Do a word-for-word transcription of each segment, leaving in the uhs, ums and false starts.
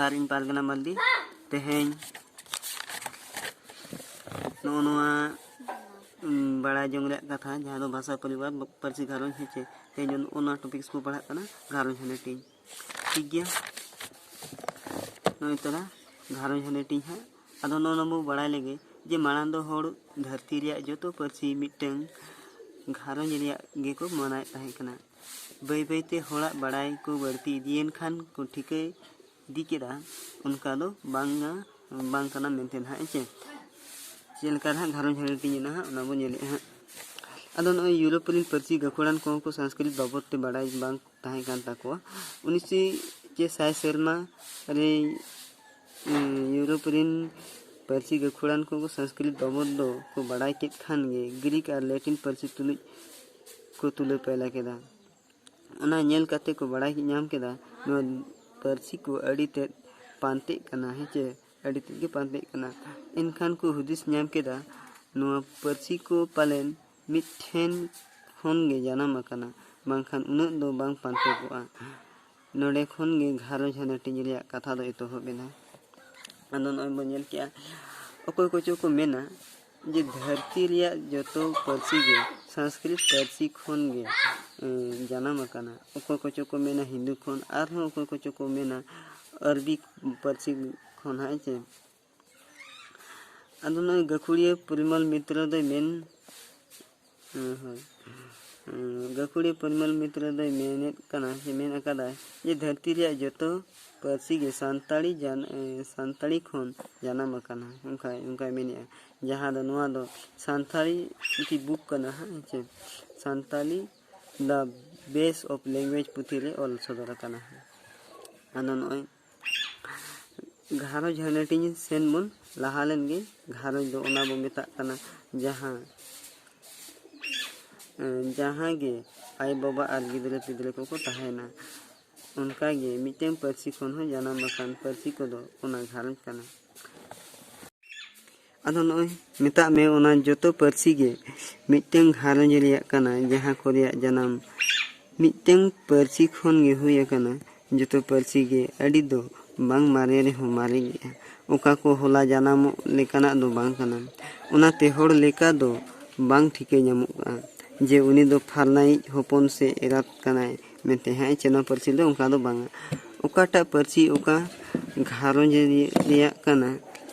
ᱟᱨ ᱤᱧ ᱯᱟᱨᱜᱟᱱᱟ ᱢᱟᱨᱰᱤ᱾ ᱛᱮᱦᱮᱧ ᱱᱚᱜᱼᱚ ᱱᱚᱣᱟ, ᱩᱢ, ᱵᱟᱲᱟᱭ ᱡᱚᱝ ᱨᱮᱭᱟᱜ ᱠᱟᱛᱷᱟ, ᱡᱟᱦᱟᱸ ᱫᱚ ᱵᱷᱟᱥᱟ ᱯᱚᱨᱤᱵᱟᱨ, ᱯᱟᱹᱨᱥᱤ ᱜᱷᱟᱨᱚᱸᱡᱽ, ᱦᱮᱸᱪᱮ? ᱛᱮᱦᱮᱧ ᱫᱚ ᱱᱚᱜᱼᱚ ᱱᱚᱣᱟ ᱴᱚᱯᱤᱠᱥ ᱵᱚ ᱯᱟᱲᱦᱟᱜ ᱠᱟᱱᱟ, ᱜᱷᱟᱨᱚᱸᱡᱽ ᱦᱟᱹᱱᱟᱹᱴᱤᱧ᱾ ᱴᱷᱤᱠ ᱜᱮᱭᱟ, ᱱᱚᱜᱼᱚᱭ ᱛᱚᱨᱟ ᱜᱷᱟᱨᱚᱸᱡᱽ ᱦᱟᱹᱱᱟᱹᱴᱤᱧ ᱦᱟᱸᱜ᱾ ᱟᱫᱚ ᱱᱚᱜᱼᱚ ᱱᱚᱣᱟ ᱵᱚ ᱵᱟᱲᱟᱭ ᱞᱮᱜᱮ ᱡᱮ ᱢᱟᱲᱟᱝ ᱫᱚ ᱦᱚᱲ ᱫᱷᱟᱹᱨᱛᱤ ᱨᱮᱭᱟᱜ ᱡᱚᱛᱚ ᱯᱟᱹᱨᱥᱤ ᱢᱤᱫᱴᱟᱹᱝ ᱜᱷᱟᱨᱚᱸᱡᱽ ᱨᱮᱭᱟᱜ ᱜᱮᱠᱚ ᱢᱟᱱᱟᱣᱮᱫ ᱛᱟᱦᱮᱸ ᱠᱟᱱᱟ᱾ ᱵᱟᱹᱭ ᱵᱟᱹᱭ ᱛᱮ ᱦᱚᱲᱟᱜ ᱵᱟᱲᱟᱭ ᱠᱚ ᱵᱟᱹᱲᱛᱤ ᱤᱫᱤᱭᱮᱱ ᱠᱷᱟᱱ ᱠᱚ ᱴᱷᱤᱠᱟᱹ ᱤᱫᱤ ᱠᱮᱫᱟ, ᱚᱱᱠᱟ ᱫᱚ ᱵᱟᱝᱟ, ᱵᱟᱝ ᱠᱟᱱᱟ ᱢᱮᱱᱛᱮ ᱱᱟᱦᱟᱜ, ᱦᱮᱸ ᱪᱮ? ᱪᱮᱫ ᱞᱮᱠᱟ ᱱᱟᱦᱟᱜ ᱜᱷᱟᱨᱚᱸᱡᱽ ᱦᱟᱹᱴᱤᱧ ᱮᱱᱟ ᱦᱟᱸᱜ, ᱚᱱᱟ ᱵᱚᱱ ᱧᱮᱞᱮᱫᱼᱟ ᱦᱟᱸᱜ᱾ ᱟᱫᱚ ᱱᱚᱜᱼᱚᱭ ᱤᱭᱩᱨᱳᱯ ᱨᱮᱱ ᱯᱟᱹᱨᱥᱤ ᱜᱟᱹᱠᱷᱩᱲᱟᱱ ᱠᱚᱦᱚᱸ ᱠᱚ ᱥᱚᱝᱥᱠᱨᱤᱛ ᱵᱟᱵᱚᱫ ᱛᱮ ᱵᱟᱲᱟᱭ ᱵᱟᱝ ᱛᱟᱦᱮᱸ ᱠᱟᱱ ᱛᱟᱠᱚᱣᱟ᱾ ᱩᱱᱤᱥ ᱪᱮ ᱥᱟᱭ ᱥᱮᱨᱢᱟ ᱨᱮ, ᱩᱸ, ᱤᱭᱩᱨᱳᱯ ᱨᱮᱱ ᱯᱟᱹᱨᱥᱤ ᱜᱟᱹᱠᱷᱩᱲᱟᱱ ᱠᱚ ᱥᱚᱝᱥᱠᱨᱤᱛ ᱵᱟᱵᱚᱫ ᱫᱚ ᱠᱚ ᱵᱟᱲᱟᱭ ᱠᱮᱫ ᱠᱷᱟᱱ ᱜᱮ ᱜᱨᱤᱠ ᱟᱨ ᱞᱮᱴᱤᱱ ᱯᱟᱹᱨᱥᱤ ᱛᱩᱞᱩᱡ ᱠᱚ ᱛᱩᱞᱟᱹ ᱯᱟᱭᱞᱟ ᱠᱮᱫᱟ᱾ ᱚᱱᱟ ᱧᱮᱞ ᱠᱟᱛᱮ ᱠᱚ ᱵᱟᱲᱟᱭ ᱧᱟᱢ ᱠᱮᱫᱟ, ᱱᱚᱣᱟ ᱯᱟᱹᱨᱥᱤ ᱠᱚ ᱟᱹᱰᱤ ᱛᱮᱫ ᱯᱟᱱᱛᱮᱜ ᱠᱟᱱᱟ, ᱦᱮᱸ ᱪᱮ? ᱟᱹᱰᱤ ᱛᱮᱫ ᱜᱮ ᱯᱟᱱᱛᱮᱜ ᱠᱟᱱᱟ᱾ ᱮᱱᱠᱷᱟᱱ ᱠᱚ ᱦᱩᱫᱤᱥ ᱧᱟᱢ ᱠᱮᱫᱟ, ᱱᱚᱣᱟ ᱯᱟᱹᱨᱥᱤ ᱠᱚ ᱯᱟᱞᱮᱱ ᱢᱤᱫ ᱴᱷᱮᱱ ᱠᱷᱚᱱ ᱜᱮ ᱡᱟᱱᱟᱢ ᱟᱠᱟᱱᱟ, ᱵᱟᱝᱠᱷᱟᱱ ᱩᱱᱟᱹᱜ ᱫᱚ ᱵᱟᱝ ᱯᱟᱱᱛᱮ ᱠᱚᱜᱼᱟ᱾ ᱱᱚᱰᱮ ᱠᱷᱚᱱ ᱜᱮ ᱜᱷᱟᱨᱚᱸᱡᱽ ᱦᱟᱹᱱᱟᱹᱴᱤᱧ ᱨᱮᱭᱟᱜ ᱠᱟᱛᱷᱟ ᱫᱚ ᱮᱛᱚᱦᱚᱵ ᱮᱱᱟ᱾ ᱟᱫᱚ ᱱᱚᱜᱼᱚᱭ ᱵᱚᱱ ᱧᱮᱞ ᱠᱮᱜᱼᱟ, ᱚᱠᱚᱭ ᱠᱚᱪᱚ ᱠᱚ ᱢᱮᱱᱟ ᱡᱮ ᱫᱷᱟᱹᱨᱛᱤ ᱨᱮᱭᱟᱜ ᱡᱚᱛᱚ ᱯᱟᱹᱨᱥᱤ ᱜᱮ ᱥᱚᱝᱥᱠᱨᱤᱛ ᱯᱟᱹᱨᱥᱤ ᱠᱷᱚᱱ ᱜᱮ, ᱮᱸ, ᱡᱟᱱᱟᱢ ᱟᱠᱟᱱᱟ᱾ ᱚᱠᱚᱭ ᱠᱚᱪᱚ ᱠᱚ ᱢᱮᱱᱟ ᱦᱤᱱᱫᱩ ᱠᱷᱚᱱ, ᱟᱨᱦᱚᱸ ᱚᱠᱚᱭ ᱠᱚᱪᱚ ᱠᱚ ᱢᱮᱱᱟ ᱟᱨᱵᱤ ᱯᱟᱹᱨᱥᱤ ᱠᱷᱚᱱ ᱦᱟᱸᱜ, ᱦᱮᱸ ᱪᱮ? ᱟᱫᱚ ᱱᱚᱜᱼᱚᱭ ᱜᱟᱹᱠᱷᱩᱲᱤᱭᱟᱹ ᱯᱚᱨᱤᱢᱚᱞ ᱢᱤᱛᱨᱚ ᱫᱚᱭ ᱢᱮᱱ, ᱦᱮᱸ, ᱦᱳᱭ᱾ ᱦᱮᱸ, ᱜᱟᱹᱠᱷᱩᱲᱤᱭᱟᱹ ᱯᱚᱨᱤᱢᱚᱞ ᱢᱤᱛᱨᱚ ᱫᱚᱭ ᱢᱮᱱᱮᱫ ᱠᱟᱱᱟ, ᱥᱮ ᱢᱮᱱ ᱟᱠᱟᱫᱟᱭ ᱡᱮ ᱫᱷᱟᱹᱨᱛᱤ ᱨᱮᱭᱟᱜ ᱡᱚᱛᱚ ᱯᱟᱹᱨᱥᱤ ᱜᱮ ᱥᱟᱱᱛᱟᱲᱤ ᱡᱟᱱ-, ᱮ, ᱥᱟᱱᱛᱟᱲᱤ ᱠᱷᱚᱱ ᱡᱟᱱᱟᱢ ᱟᱠᱟᱱᱟ, ᱚᱱᱠᱟ, ᱚᱱᱠᱟᱭ ᱢᱮᱱᱮᱫᱼᱟ᱾ ᱡᱟᱦᱟᱸ ᱫᱚ ᱱᱚᱣᱟ ᱫᱚ ᱥᱟᱱᱛᱟᱲᱤ ᱢᱤᱫᱴᱤᱡ ᱵᱩᱠ ᱠᱟᱱᱟ ᱦᱟᱸᱜ, ᱦᱮᱸ ᱪᱮ? Santali The Best of Language ᱯᱩᱛᱷᱤ ᱨᱮ ᱚᱞ ᱥᱚᱫᱚᱨ ᱟᱠᱟᱱᱟ᱾ ᱟᱫᱚ ᱱᱚᱜᱼᱚᱭ ᱜᱷᱟᱨᱚᱸᱡᱽ ᱦᱟᱹᱱᱟᱹᱴᱤᱧ ᱥᱮᱱ ᱵᱚᱱ ᱞᱟᱦᱟ ᱞᱮᱱ ᱜᱮ᱾ ᱜᱷᱟᱨᱚᱸᱡᱽ ᱫᱚ ᱚᱱᱟ ᱵᱚ ᱢᱮᱛᱟᱜ ᱠᱟᱱᱟ, ᱡᱟᱦᱟᱸ, ᱮᱸ, ᱡᱟᱦᱟᱸ ᱜᱮ ᱟᱭᱳᱼᱵᱟᱵᱟ ᱟᱨ ᱜᱤᱫᱽᱨᱟᱹ ᱯᱤᱫᱽᱨᱟᱹ ᱠᱚᱠᱚ ᱛᱟᱦᱮᱱᱟ, ᱚᱱᱠᱟ ᱜᱮ ᱢᱤᱫᱴᱮᱱ ᱯᱟᱹᱨᱥᱤ ᱠᱷᱚᱱ ᱦᱚᱸ ᱡᱟᱱᱟᱢ ᱟᱠᱟᱱ ᱯᱟᱹᱨᱥᱤ ᱠᱚᱫᱚ ᱚᱱᱟ ᱜᱷᱟᱨᱚᱸᱡᱽ ᱠᱟᱱᱟ᱾ ᱟᱫᱚ ᱱᱚᱜᱼᱚᱭ ᱢᱮᱛᱟᱜ ᱢᱮ, ᱚᱱᱟ ᱡᱚᱛᱚ ᱯᱟᱹᱨᱥᱤ ᱜᱮ ᱢᱤᱫᱴᱮᱱ ᱜᱷᱟᱨᱚᱸᱡᱽ ᱨᱮᱭᱟᱜ ᱠᱟᱱᱟ, ᱡᱟᱦᱟᱸ ᱠᱚ ᱨᱮᱭᱟᱜ ᱡᱟᱱᱟᱢ ᱢᱤᱫᱴᱮᱱ ᱯᱟᱹᱨᱥᱤ ᱠᱷᱚᱱ ᱜᱮ ᱦᱩᱭ ᱟᱠᱟᱱᱟ᱾ ᱡᱚᱛᱚ ᱯᱟᱹᱨᱥᱤ ᱜᱮ ᱟᱹᱰᱤ ᱫᱚ ᱵᱟᱝ ᱢᱟᱨᱮ ᱨᱮᱦᱚᱸ ᱢᱟᱨᱮ ᱜᱮᱭᱟ᱾ ᱚᱠᱟ ᱠᱚ ᱦᱚᱞᱟ ᱡᱟᱱᱟᱢᱚᱜ ᱞᱮᱠᱟᱱᱟᱜ ᱫᱚ ᱵᱟᱝ ᱠᱟᱱᱟ᱾ ᱚᱱᱟᱛᱮ ᱦᱚᱲ ᱞᱮᱠᱟ ᱫᱚ ᱵᱟᱝ ᱴᱷᱤᱠᱟᱹ ᱧᱟᱢᱚᱜᱼᱟ ᱡᱮ ᱩᱱᱤ ᱫᱚ ᱯᱷᱟᱞᱱᱟᱭᱤᱡ ᱦᱚᱯᱚᱱ ᱥᱮ ᱮᱨᱟᱛ ᱠᱟᱱᱟᱭ ᱢᱮᱱᱛᱮ᱾ ᱦᱮᱸ, ᱪᱮ ᱱᱚᱣᱟ ᱯᱟᱹᱨᱥᱤ ᱫᱚ ᱚᱱᱠᱟ ᱫᱚ ᱵᱟᱝᱟ᱾ ᱚᱠᱟᱴᱟᱜ ᱯᱟᱹᱨᱥᱤ ᱚᱠᱟ ᱜᱷᱟᱨᱚᱸᱡᱽ ᱨᱮᱭᱟᱜ ᱠᱟᱱᱟ,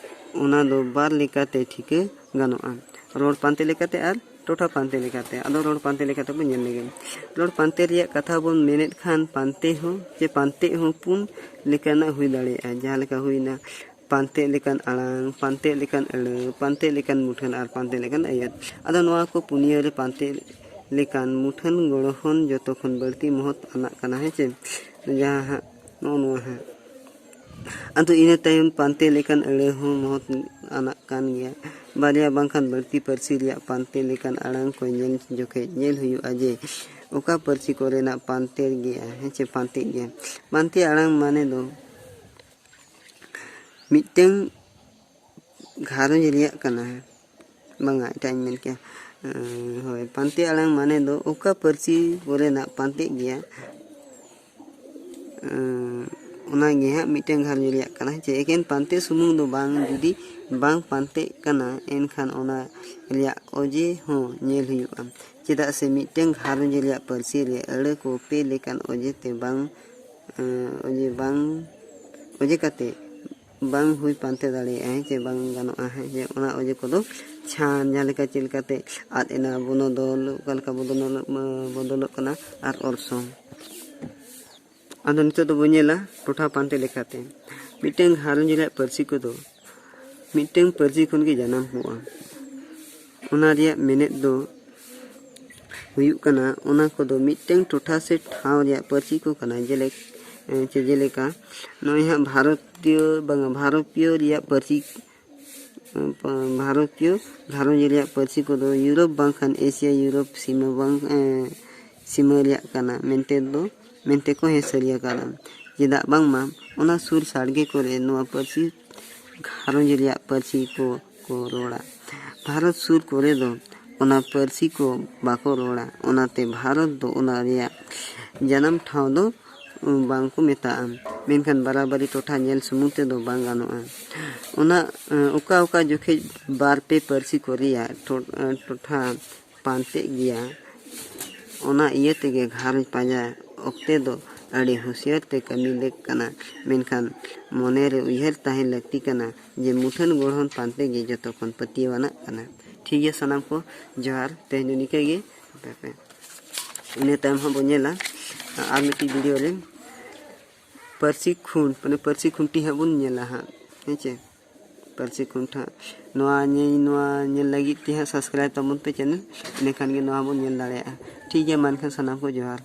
ᱚᱱᱟ ᱫᱚ ᱵᱟᱨ ᱞᱮᱠᱟᱛᱮ ᱴᱷᱤᱠᱟᱹ ᱜᱟᱱᱚᱜᱼᱟ, ᱨᱚᱲ ᱯᱟᱱᱛᱮ ᱞᱮᱠᱟᱛᱮ ᱟᱨ ᱴᱚᱴᱷᱟ ᱯᱟᱱᱛᱮ ᱞᱮᱠᱟᱛᱮ᱾ ᱟᱫᱚ ᱨᱚᱲ ᱯᱟᱱᱛᱮ ᱞᱮᱠᱟᱛᱮ ᱵᱚᱱ ᱧᱮᱞ ᱞᱮᱜᱮ᱾ ᱨᱚᱲ ᱯᱟᱱᱛᱮ ᱨᱮᱭᱟᱜ ᱠᱟᱛᱷᱟ ᱵᱚᱱ ᱢᱮᱱᱮᱫ ᱠᱷᱟᱱ, ᱯᱟᱱᱛᱮ ᱦᱚᱸ ᱪᱮ ᱯᱟᱱᱛᱮ ᱦᱚᱸ ᱯᱩᱱ ᱞᱮᱠᱟᱱᱟᱜ ᱦᱩᱭ ᱫᱟᱲᱮᱭᱟᱜᱼᱟ, ᱡᱟᱦᱟᱸ ᱞᱮᱠᱟ ᱦᱩᱭᱱᱟ ᱯᱟᱱᱛᱮ ᱞᱮᱠᱟᱱ ᱟᱲᱟᱝ, ᱯᱟᱱᱛᱮ ᱞᱮᱠᱟᱱ ᱟᱹᱲᱟᱹ, ᱯᱟᱱᱛᱮ ᱞᱮᱠᱟᱱ ᱢᱩᱴᱷᱟᱹᱱ ᱟᱨ ᱯᱟᱱᱛᱮ ᱞᱮᱠᱟᱱ ᱟᱹᱭᱟᱹᱛ᱾ ᱟᱫᱚ ᱱᱚᱣᱟ ᱠᱚ ᱯᱩᱱᱭᱟᱹ ᱨᱮ ᱯᱟᱱᱛᱮ ᱞᱮᱠᱟᱱ ᱢᱩᱴᱷᱟᱹᱱ ᱜᱚᱲᱦᱚᱱ ᱡᱚᱛᱚ ᱠᱷᱚᱱ ᱵᱟᱹᱲᱛᱤ ᱢᱚᱦᱚᱛ ᱟᱱᱟᱜ ᱠᱟᱱᱟ, ᱦᱮᱸ ᱪᱮ? ᱡᱟᱦᱟᱸ ᱦᱟᱸᱜ ᱱᱚᱜᱼᱚ ᱱᱚᱣᱟ ᱦᱟᱸᱜ᱾ ᱟᱫᱚ ᱤᱱᱟᱹ ᱛᱟᱭᱚᱢ ᱯᱟᱱᱛᱮ ᱞᱮᱠᱟᱱ ᱟᱹᱲᱟᱹ ᱦᱚᱸ ᱢᱚᱦᱚᱛ ᱟᱱᱟᱜ ᱠᱟᱱ ᱜᱮᱭᱟ᱾ ᱵᱟᱨᱭᱟ ᱵᱟᱝᱠᱷᱟᱱ ᱵᱟᱹᱲᱛᱤ ᱯᱟᱹᱨᱥᱤ ᱨᱮᱭᱟᱜ ᱯᱟᱱᱛᱮ ᱞᱮᱠᱟᱱ ᱟᱲᱟᱝ ᱠᱚ ᱧᱮᱞ ᱡᱚᱠᱷᱮᱡ ᱧᱮᱞ ᱦᱩᱭᱩᱜᱼᱟ ᱡᱮ ᱚᱠᱟ ᱯᱟᱹᱨᱥᱤ ᱠᱚᱨᱮᱱᱟᱜ ᱯᱟᱱᱛᱮ ᱜᱮᱭᱟ, ᱦᱮᱸ ᱪᱮ, ᱯᱟᱱᱛᱮ ᱜᱮᱭᱟ᱾ ᱯᱟᱱᱛᱮ ᱟᱲᱟᱝ ᱢᱟᱱᱮ ᱫᱚ ᱢᱤᱫᱴᱟᱝ ᱜᱷᱟᱨᱚᱸᱡᱽ ᱨᱮᱭᱟᱜ ᱠᱟᱱᱟ᱾ ᱵᱟᱝᱟ, ᱮᱴᱟᱜ ᱤᱧ ᱢᱮᱱ ᱠᱮᱭᱟ᱾ ᱮᱸ, ᱦᱳᱭ, ᱯᱟᱱᱛᱮ ᱟᱲᱟᱝ ᱢᱟᱱᱮ ᱫᱚ ᱚᱠᱟ ᱯᱟᱹᱨᱥᱤ ᱠᱚᱨᱮᱱᱟᱜ ᱯᱟᱱᱛᱮᱜ ᱜᱮᱭᱟ, ᱮᱸ, ᱚᱱᱟᱜᱮ ᱦᱟᱸᱜ ᱢᱤᱫᱴᱟᱝ ᱜᱷᱟᱨᱚᱸᱡᱽ ᱨᱮᱭᱟᱜ ᱠᱟᱱᱟ, ᱦᱮᱸ ᱪᱮ? ᱮᱠᱮᱱ ᱯᱟᱱᱛᱮ ᱥᱩᱢᱩᱝ ᱫᱚ ᱵᱟᱝ, ᱡᱩᱫᱤ ᱵᱟᱝ ᱯᱟᱱᱛᱮᱜ ᱠᱟᱱᱟ, ᱮᱱᱠᱷᱟᱱ ᱚᱱᱟ ᱨᱮᱭᱟᱜ ᱚᱡᱮ ᱦᱚᱸ ᱧᱮᱞ ᱦᱩᱭᱩᱜᱼᱟ᱾ ᱪᱮᱫᱟᱜ ᱥᱮ ᱢᱤᱫᱴᱟᱝ ᱜᱷᱟᱨᱚᱸᱡᱽ ᱨᱮᱭᱟᱜ ᱯᱟᱹᱨᱥᱤ ᱨᱮ ᱟᱹᱲᱟᱹ ᱠᱚ ᱯᱮ ᱞᱮᱠᱟᱱ ᱚᱡᱮ ᱛᱮ ᱵᱟᱝ, ᱮᱸ, ᱚᱡᱮ ᱵᱟᱝ, ᱚᱡᱮ ᱠᱟᱛᱮ ᱵᱟᱝ ᱦᱩᱭ ᱯᱟᱱᱛᱮ ᱫᱟᱲᱮᱭᱟᱜᱼᱟ, ᱦᱮᱸ ᱪᱮ? ᱵᱟᱝ ᱜᱟᱱᱚᱜᱼᱟ, ᱦᱮᱸ ᱪᱮ? ᱚᱱᱟ ᱚᱡᱮ ᱠᱚᱫᱚ ᱪᱷᱟᱱ, ᱡᱟᱦᱟᱸ ᱞᱮᱠᱟ ᱪᱮᱫ ᱞᱮᱠᱟᱛᱮ ᱟᱫ ᱮᱱᱟ, ᱵᱚᱱᱚᱫᱚᱞ, ᱚᱠᱟ ᱞᱮᱠᱟ ᱵᱚᱫᱚᱞᱚᱜ, ᱵᱚᱫᱚᱞᱚᱜ ᱠᱟᱱᱟ, ᱟᱨ ᱚᱨᱥᱚᱝ᱾ ᱟᱫᱚ ᱱᱤᱛᱚᱜ ᱫᱚᱵᱚᱱ ᱧᱮᱞᱟ ᱴᱚᱴᱷᱟ ᱯᱟᱱᱛᱮ ᱞᱮᱠᱟᱛᱮ᱾ ᱢᱤᱫᱴᱟᱝ ᱜᱷᱟᱨᱚᱸᱡᱽ ᱨᱮᱭᱟᱜ ᱯᱟᱹᱨᱥᱤ ᱠᱚᱫᱚ ᱢᱤᱫᱴᱟᱝ ᱯᱟᱹᱨᱥᱤ ᱠᱷᱚᱱ ᱜᱮ ᱡᱟᱱᱟᱢ ᱠᱚᱜᱼᱟ᱾ ᱚᱱᱟ ᱨᱮᱭᱟᱜ ᱢᱮᱱᱮᱫ ᱫᱚ ᱦᱩᱭᱩᱜ ᱠᱟᱱᱟ, ᱚᱱᱟ ᱠᱚᱫᱚ ᱢᱤᱫᱴᱟᱝ ᱴᱚᱴᱷᱟ ᱥᱮ ᱴᱷᱟᱶ ᱨᱮᱭᱟᱜ ᱯᱟᱹᱨᱥᱤ ᱠᱚ ᱠᱟᱱᱟ᱾ ᱡᱮᱞᱮᱠ-, ᱮ, ᱪᱮ ᱡᱮᱞᱮᱠᱟ ᱱᱚᱜᱼᱚᱭ ᱦᱟᱸᱜ ᱵᱷᱟᱨᱚᱛᱤᱭᱚ, ᱵᱟᱝᱟ, ᱵᱷᱟᱨᱚᱛᱤᱭᱚ ᱨᱮᱭᱟᱜ ᱯᱟᱹᱨᱥᱤ, ᱮ, ᱯᱟ-, ᱵᱷᱟᱨᱚᱛᱤᱭᱚ ᱜᱷᱟᱨᱚᱸᱡᱽ ᱨᱮᱭᱟᱜ ᱯᱟᱹᱨᱥᱤ ᱠᱚᱫᱚ ᱭᱩᱨᱳᱯ ᱵᱟᱝᱠᱷᱟᱱ ᱮᱥᱤᱭᱟ ᱭᱩᱨᱳᱯ ᱥᱤᱢᱟᱹ ᱵᱟᱝ, ᱮ, ᱥᱤᱢᱟᱹ ᱨᱮᱭᱟᱜ ᱠᱟᱱᱟ ᱢᱮᱱᱛᱮ ᱫᱚ, ᱢᱮᱱᱛᱮ ᱠᱚ ᱦᱮᱸ ᱥᱟᱹᱨᱤ ᱟᱠᱟᱫᱟ᱾ ᱪᱮᱫᱟᱜ ᱵᱟᱝᱢᱟ ᱚᱱᱟ ᱥᱩᱨ ᱥᱟᱰᱜᱮ ᱠᱚᱨᱮ ᱱᱚᱣᱟ ᱯᱟᱹᱨᱥᱤ ᱜᱷᱟᱨᱚᱸᱡᱽ ᱨᱮᱭᱟᱜ ᱯᱟᱹᱨᱥᱤ ᱠᱚ ᱠᱚ ᱨᱚᱲᱟ᱾ ᱵᱷᱟᱨᱚᱛ ᱥᱩᱨ ᱠᱚᱨᱮ ᱫᱚ ᱚᱱᱟ ᱯᱟᱹᱨᱥᱤ ᱠᱚ ᱵᱟᱠᱚ ᱨᱚᱲᱟ᱾ ᱚᱱᱟᱛᱮ ᱵᱷᱟᱨᱚᱛ ᱫᱚ ᱚᱱᱟ ᱨᱮᱭᱟᱜ ᱡᱟᱱᱟᱢ ᱴᱷᱟᱶ ᱫᱚ ᱵᱟᱝ ᱠᱚ ᱢᱮᱛᱟᱜᱼᱟ᱾ ᱢᱮᱱᱠᱷᱟᱱ ᱵᱟᱨᱟᱵᱟᱨᱤ ᱴᱚᱴᱷᱟ ᱧᱮᱞ ᱥᱩᱢᱩᱝ ᱛᱮᱫᱚ ᱵᱟᱝ ᱜᱟᱱᱚᱜᱼᱟ᱾ ᱚᱱᱟ ᱚᱠᱟ ᱚᱠᱟ ᱡᱚᱠᱷᱮᱡ ᱵᱟᱨ ᱯᱮ ᱯᱟᱹᱨᱥᱤ ᱠᱚ ᱨᱮᱭᱟᱜ ᱴᱚ- ᱴᱚᱴᱷᱟ ᱯᱟᱱᱛᱮᱜ ᱜᱮᱭᱟ, ᱚᱱᱟ ᱤᱭᱟᱹ ᱛᱮᱜᱮ ᱜᱷᱟᱨᱚᱸᱡᱽ ᱯᱟᱸᱡᱟ ᱚᱠᱛᱮ ᱫᱚ ᱟᱹᱰᱤ ᱦᱩᱸᱥᱤᱭᱟᱹᱨ ᱛᱮ ᱠᱟᱹᱢᱤ ᱞᱮᱠ ᱠᱟᱱᱟ᱾ ᱢᱮᱱᱠᱷᱟᱱ ᱢᱚᱱᱮ ᱨᱮ ᱩᱭᱦᱟᱹᱨ ᱛᱟᱦᱮᱸ ᱞᱟᱹᱠᱛᱤ ᱠᱟᱱᱟ ᱡᱮ ᱢᱩᱴᱷᱟᱹᱱ ᱜᱚᱲᱦᱚᱱ ᱯᱟᱱᱛᱮ ᱜᱮ ᱡᱚᱛᱚ ᱠᱷᱚᱱ ᱯᱟᱹᱛᱭᱟᱹᱣ ᱟᱱᱟᱜ ᱠᱟᱱᱟ᱾ ᱴᱷᱤᱠ ᱜᱮᱭᱟ ᱥᱟᱱᱟᱢ ᱠᱚ, ᱡᱚᱦᱟᱨ᱾ ᱛᱮᱦᱮᱧ ᱫᱚ ᱱᱤᱝᱠᱟᱹ ᱜᱮ᱾ ᱤᱱᱟᱹ ᱛᱟᱭᱚᱢ ᱦᱚᱸ ᱵᱚᱱ ᱧᱮᱞᱟ ᱟᱨ ᱢᱤᱫᱴᱤᱡ ᱵᱷᱤᱰᱤᱭᱳ ᱨᱮ ᱯᱟᱹᱨᱥᱤ ᱠᱷᱩᱱ ᱢᱟᱱᱮ ᱯᱟᱹᱨᱥᱤ ᱠᱷᱩᱱᱴᱤ ᱦᱟᱸᱜ ᱵᱚᱱ ᱧᱮᱞᱟ ᱦᱟᱸᱜ, ᱦᱮᱸ ᱪᱮ? ᱯᱟᱹᱨᱥᱤ ᱠᱷᱩᱱᱴ ᱦᱟᱸᱜ ᱱᱚᱣᱟ ᱧᱮᱞ ᱱᱚᱣᱟ ᱧᱮᱞ ᱞᱟᱹᱜᱤᱫ ᱛᱮ ᱦᱟᱸᱜ ᱥᱟᱵᱥᱠᱨᱟᱭᱤᱵᱽ ᱛᱟᱵᱚᱱ ᱯᱮ ᱪᱮᱱᱮᱞ᱾ ᱤᱱᱟᱹᱠᱷᱟᱱ ᱜᱮ ᱱᱚᱣᱟ ᱵᱚᱱ ᱧᱮᱞ ᱫᱟᱲᱮᱭᱟᱜᱼᱟ᱾ ᱴᱷᱤᱠ ᱜᱮᱭᱟ, ᱢᱟ ᱮᱱᱠᱷᱟᱱ ᱥᱟᱱᱟᱢ ᱠᱚ ᱡᱚᱦᱟᱨ᱾